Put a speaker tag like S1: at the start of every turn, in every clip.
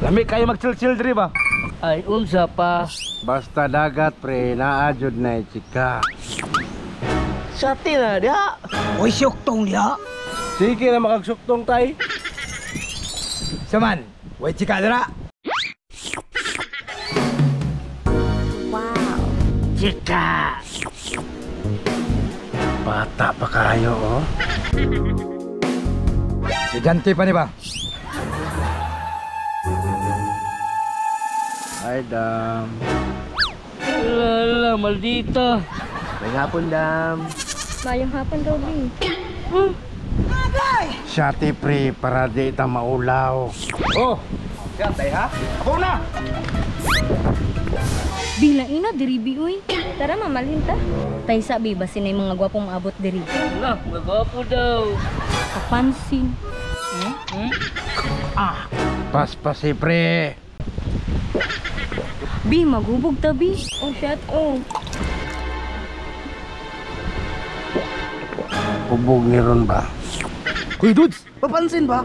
S1: Lami kayo mag-chill-chill diri ba?
S2: Ay, unsa pa.
S3: Basta dagat pre, naa jud na chika.
S2: Sati na diha.
S4: Uy, syuktong diha.
S1: Sige na makagsuktong tay.
S4: Saman, way chika dira.
S5: Wow.
S2: Chika.
S3: Bata pa kayo oh.
S4: Estudyante pa ni ba?
S3: Ay dam.
S2: Lala, maldita.
S1: May hapon dam.
S5: Mayong hapon daw, Bi.
S3: Shati pre, para di ta maulaw.
S1: Oh. Siya tay ha? Ako na.
S5: Bila ina diri bi uy. Tara mamalhin ta. Taysa bi basin ay mga gwapong maabot diri.
S2: Ala, magwapo daw.
S5: Kapansin.
S3: Paspasi pre.
S5: Bi maghubog ta bi. Oh shit oh.
S3: Hubog ni ron ba?
S1: Kuy dudes, papansin ba?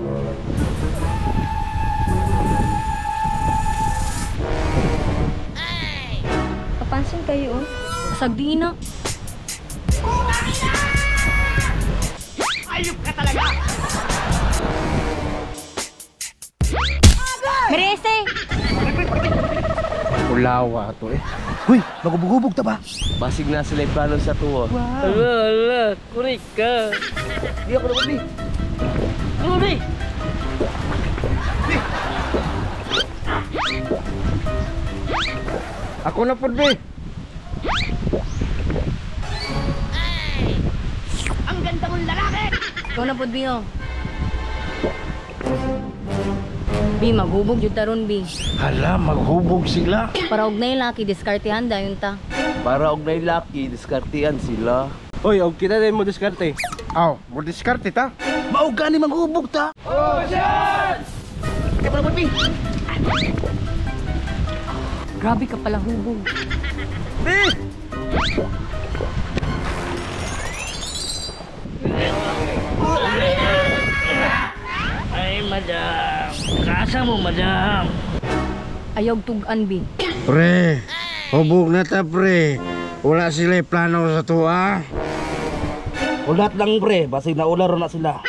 S5: Kapansin kayo oh. Sagdi na. Ayup ka talaga. Merese.
S3: Ulawa to eh.
S1: Huy, magubog-hubog ta ba?
S6: Basig na sila yung plano sa tuwo.
S2: Ala, ala, kurik ka.
S1: Di ako na bi.
S2: Ano, Bi?
S3: Ako na pud bi.
S5: Ikaw na pud bi oh. Bi maghubog jud taron bi.
S3: Hala, maghubog sila.
S5: Para og nay laki diskartehan dayon ta.
S6: Para og nay lucky, diskartean sila.
S1: Hoy, og kita din mo diskarte.
S3: Aw, mo diskarte ta.
S1: Mao gani manghubog ta. Oh, shit! Kaya pa na bi.
S5: Grabe ka pala hubog.
S1: Bi!
S2: Ay, madam. Kaasa mo, madam.
S5: Ayaw tug-an bi.
S3: Pre, hubog na ta pre. Wala sila plano sa tuwa.
S1: Ulat lang pre, basig na ular na sila.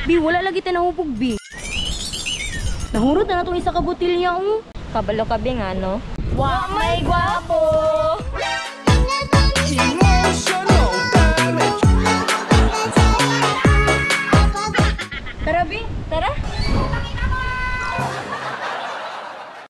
S5: Bi, wala lagi ta nahubog bi. Nahurot na natong isa ka botilya oh. Kabalo ka bi nga no. Wa may gwapo. Tara bi, tara.